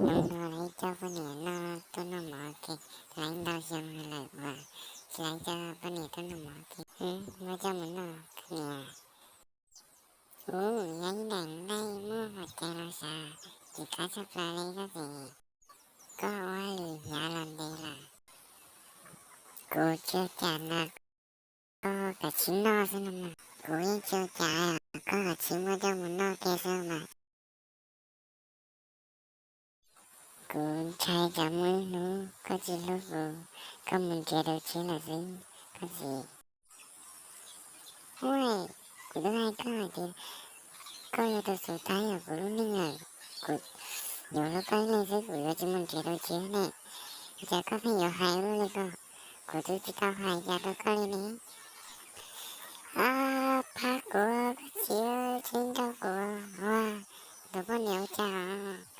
Hnub no lawv coj poj niam noj tuaj noj mov ke, lawv ntau xyoo lawm uas tsis lawv coj poj niam tuaj noj mov ke. Muab coj mus noj koj niam. Ub, yog ib daim nqaij muaj hua cai los sav, tsis qab tshaj plaws li koj txiv. Koj ua lwm hnyav los ntev lawm. Kuv tsis ua cas na, koj kav tsij noj xwb no mas. Kuv yeej tsis ua cas, koj kav tsij muab coj mus noj kiag xwb mas. Kuv ntshai tsam muaj ib hnub koj tsis hlub kuv, koj mus nrhiav tus tshiab lawm xwb koj txiv. Ua, kuv twb hais koj hais tias koj yog tus xub thawj hauv kuv lub neej lawm, kuv yuav hlub koj ib leeg xwb, kuv yuav tsis mus nrhiav tus tshiab ne. Ua cas koj pheej yuav hais ua luaj li ko? Kuv twb tsis tau hais cas rau koj li ne. Ab, phab kuv, koj txiv, tseeb nrauj kuv, ua, tus poj niam ua cas os?